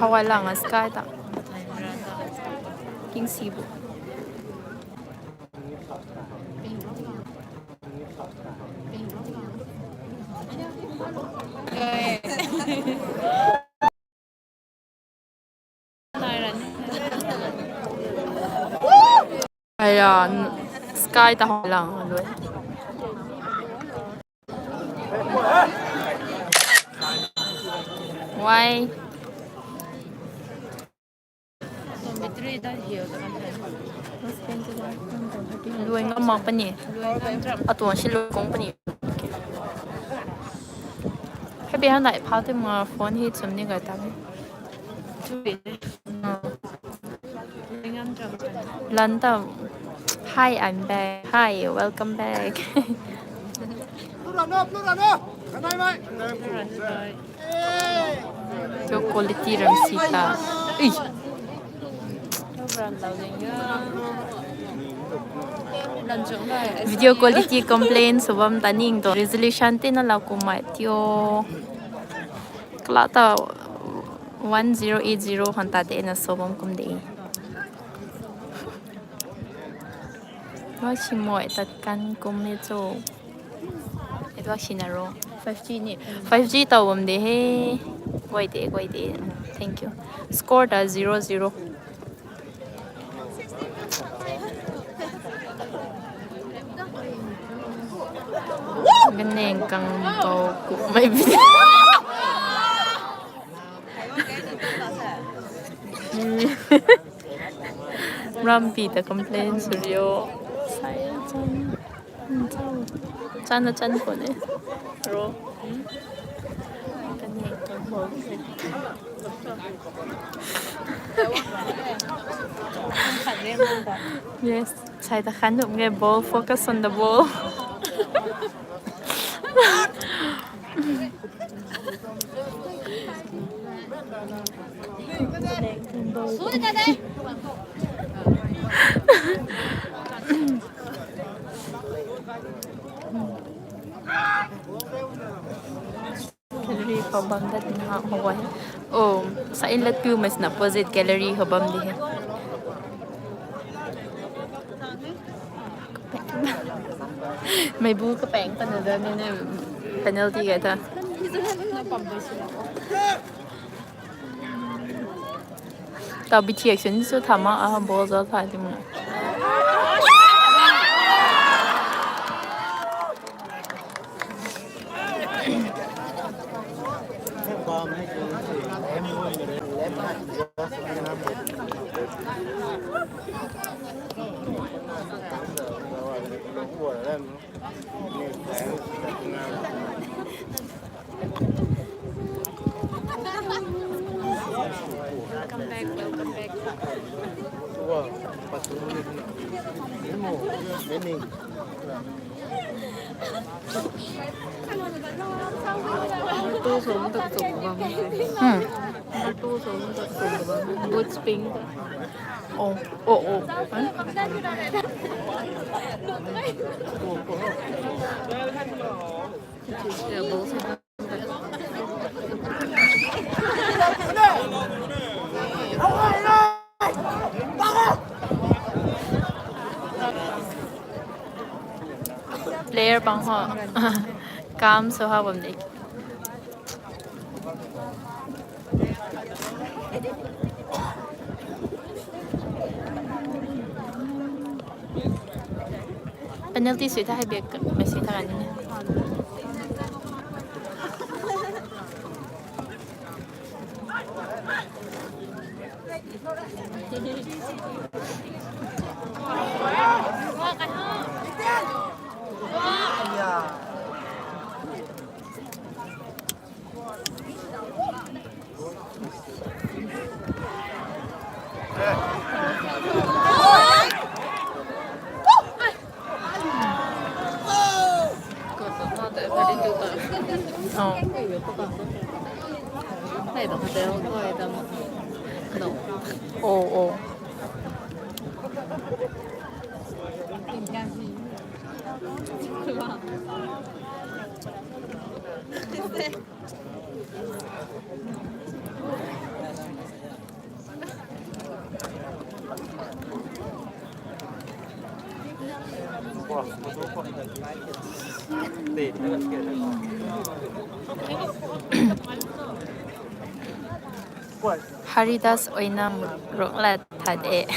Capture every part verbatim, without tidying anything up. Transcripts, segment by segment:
Hawai lang a sky ta. King Sibu. Aya, sky ta hawai lang lui. Why? Lui ngam mak puni. Atuang si lui kung puni. Hei bi han nai phau tei ma phone hi chum ni gay ta. Lan ta. Hi, I'm back. Hi, welcome back. Video quality ram si ta. Ui. Video quality complaint sw bam ta ning tu resolution tina lau kumai tio. Kala ta one zero eight zero han ta de na sw bam kum de. Wa si moi tat kan kum ni cho. Network si na ro. Five G ni. Five G tau bam de he. Guay de, guay de. Thank you. Score ta zero zero. Ganeng kang bau ku mai bi. Rampi ta complain sw rio. Sai chan. Chan na chan ko ne. Ro. Kani ko ball. Yes. Sai ta khan nge ball, focus on the ball. Gallery khou bam dat na hawai. Oh, sa in lat piu mai sina opposite gallery khou bam di he. Meibu kapeng pana da ni ne penalty ga ta. Tau bi thiak sin su thama a ball za thai ti mu. Welcome back, welcome back. Matu song tak song bam. Hmm. Matu song tak song bam. Boots pink. Oh, oh, oh. Huh? Player bang ho. Kam so ha bam de. Penalty sui tha hei bek mei sui tha kan ni. Oh, oh. Haridas Oinam runglat that e.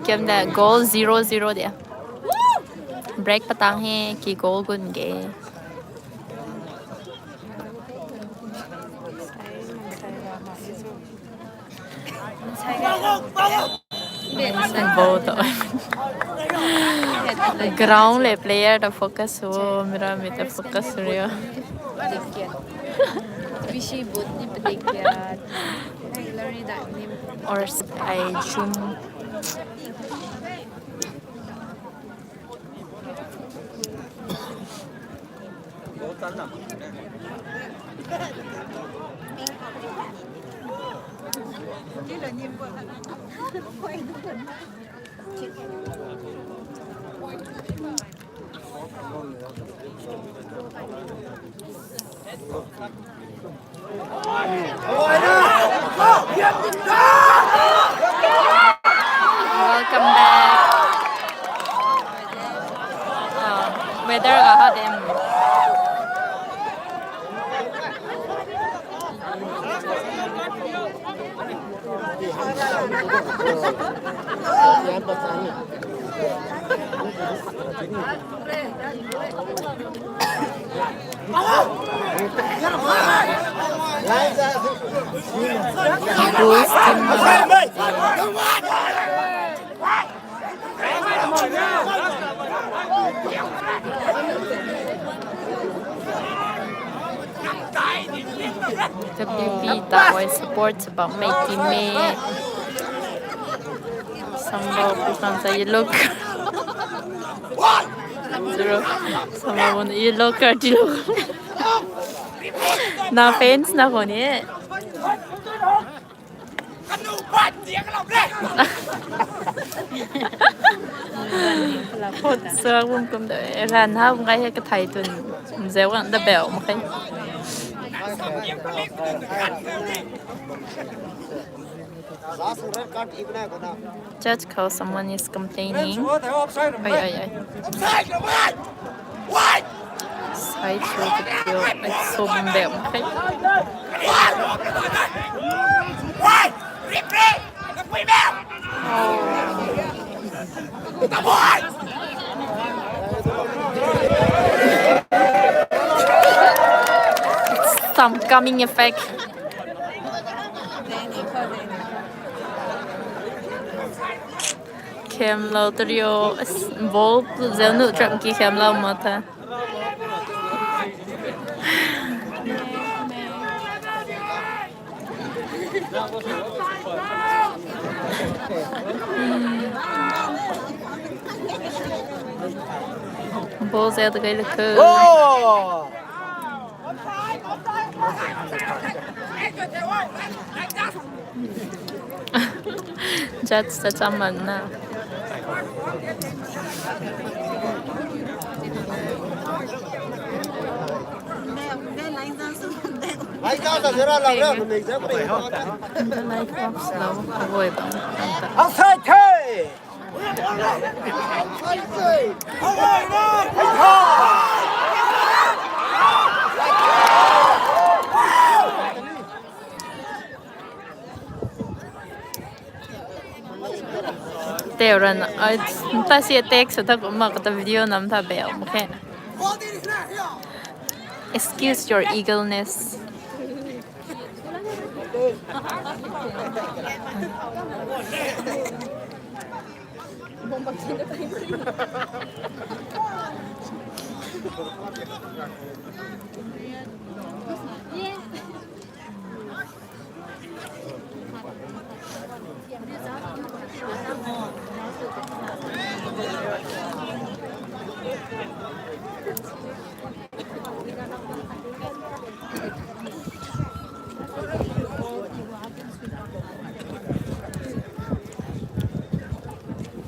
Kiam da goal zero zero de. Break patang he ki goal gun ge. Ball to. Ground le player ta focus ho, mera mi ta focus rio. Bishi boot ni padik ya. Or ai zoom. Welcome back. Oh, weather ga ha dem. W P ta ai support bam mei team mei. Sambal pu kan sa yellow card. Zero. Sambal pu yellow card lo. Na fans na khou ni. Phut sa bum kum da ran ha bum kai he kathai tun. Zeu kan da bel mak kai. Judge khou someone is complaining. Oi, oi, oi. Side through the field. It's so bem. It's some coming effect. Khemlou trio, ball zeu nu tram ki khemlou ma tha. Ball zeu ta kai lak kho. Judge ta chaman na. Life off slow, avoid bam. Outside, hey! Teu ran, ai, nta si attack sa tha kumna kata video nam tha bel mak khe. Excuse your eagerness.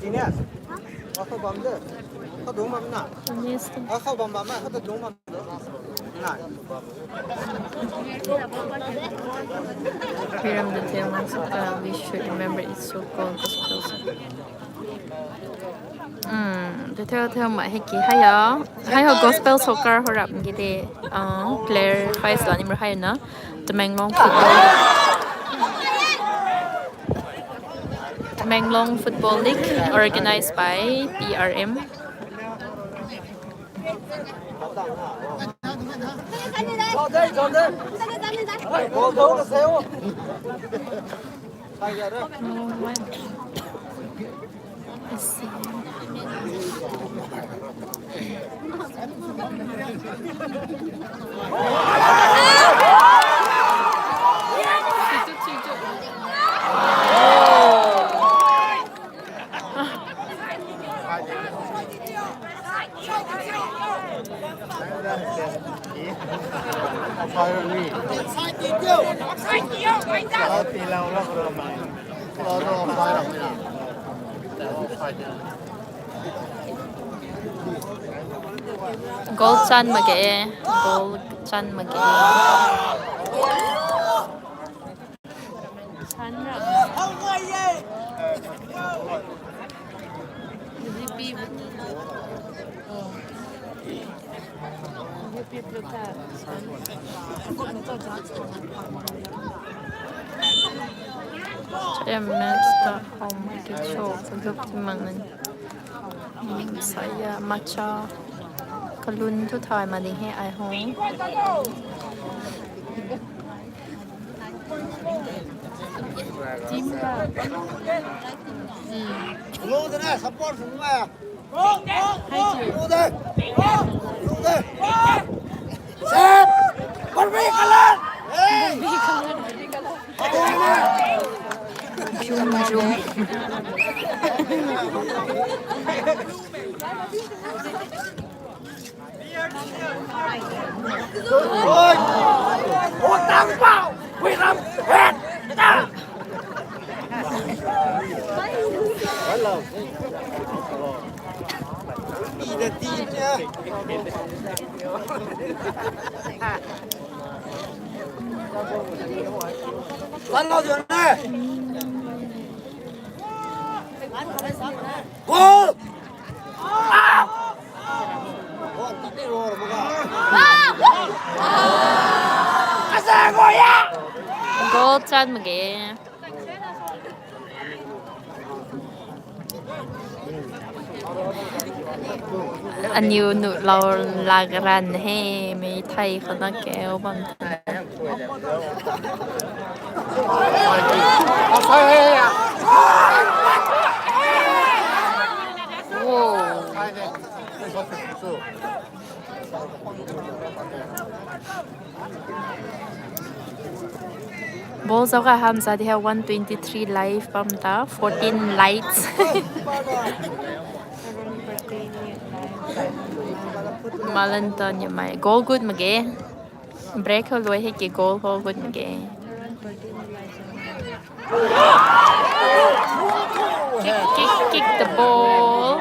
Genius, auto bam de. Kau dung bam na. Yes. Aa, khou bam bam, aa, khou ta dung bam. Nai. Hiram the Thelmang Soccer, we should remember it's so called gospel soccer. Hmm, the Thel Thelmang hei ki, hei ho. Hei ho gospel soccer ho rap ki de. Ah, clarify sw ni mra hei na. Tamenglong Football. Tamenglong Football League, organized by T R M. Goal chan mak ge, goal chan mak ge. Em match ta hom ki cho, group ki mang nan. Saya macha kalun thu thay ma ding he ai hong. Team ka. Hmm. Hello, dana support sungma. Hello, dana. Hello, dana. Sir, purple color. Hey. Jum, jum. Goal! Goal chan mak ge. Aniu nuh lou lak ran he, mei thei khou na keu bam. Wow. Ball zauc ka hamza di ha, one twenty three live bam ta, fourteen lights. Malan ta ni mai goal good mak ge. Break ho luai he ki goal ho good mak ge. Kick, kick, kick the ball.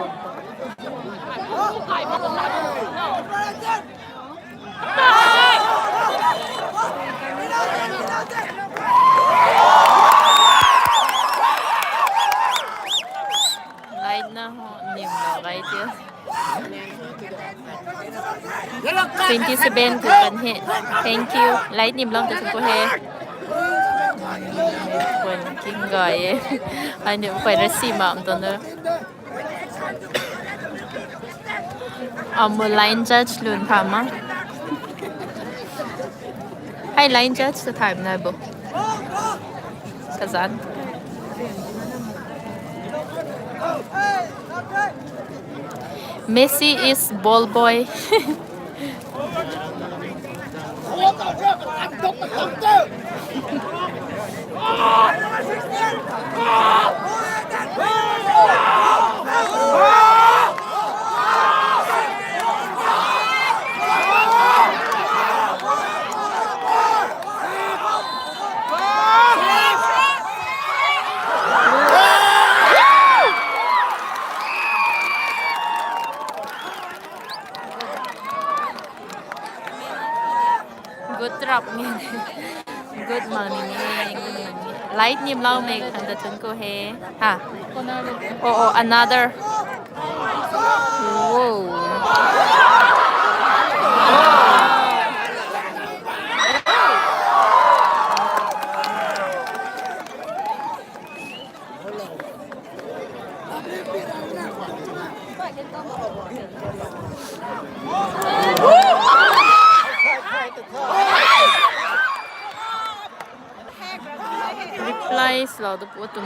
Light na ho, nim na light ya. Twenty seven tu kan he. Thank you. Light nim long tu ko he. Kwan king guy. Ai ni kwan rasi mam tu na. Amu line judge lun pha ma. Hei line judge ta thay na bo. Kazan. Messi is ball boy. Good trap ni. Good morning e, good morning. Light nimloumei khang ta thun ko he. Ha. Oh, oh, another. Whoa. Reply slow the po tum.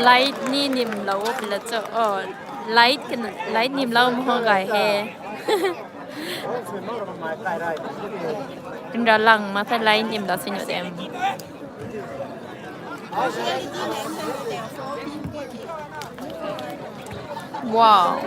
Light ni nimlou o pila cho. Oh, light kan, light nimlou mo gay he. Inra lang ma tha light nimlou sinu dem. Wow.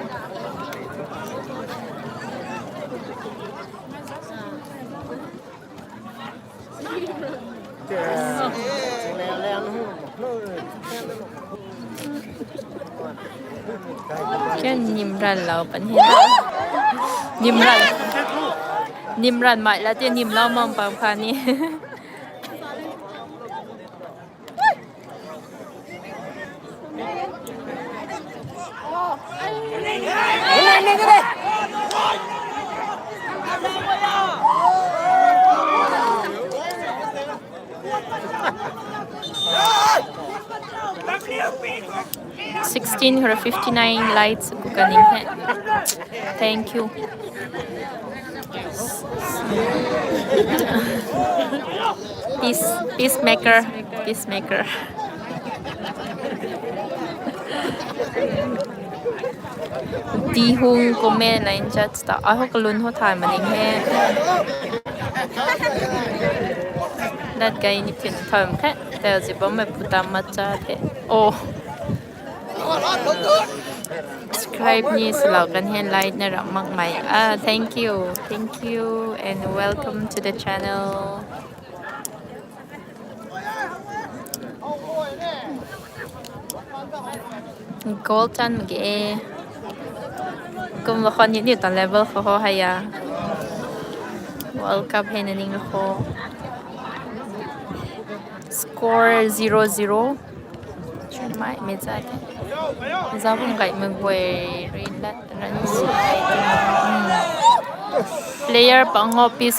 Kya nimran lou pan he. Nimran. Nimran mai la te nimlou mam pam kha ni. Sixteen or fifty-nine lights kukaning hai. Thank you. Peace, peacemaker, peacemaker. Di hung comment line chat ta. Ai ho kalun ho thai maning he. That guy ni thin tham khe. Tel ji bam mai putam macha the. Oh. Subscribe ni swlou kan he, like na ram mak mai. Ah, thank you. Thank you and welcome to the channel. Goal chan mak ge. Kum lou khou ni ni ta level khou ho hei a. World Cup hei na ning lou khou. Score zero zero. Chun mai me cha te. Za bum gay me guay rin dat ran si. Hmm. Player pang ho peace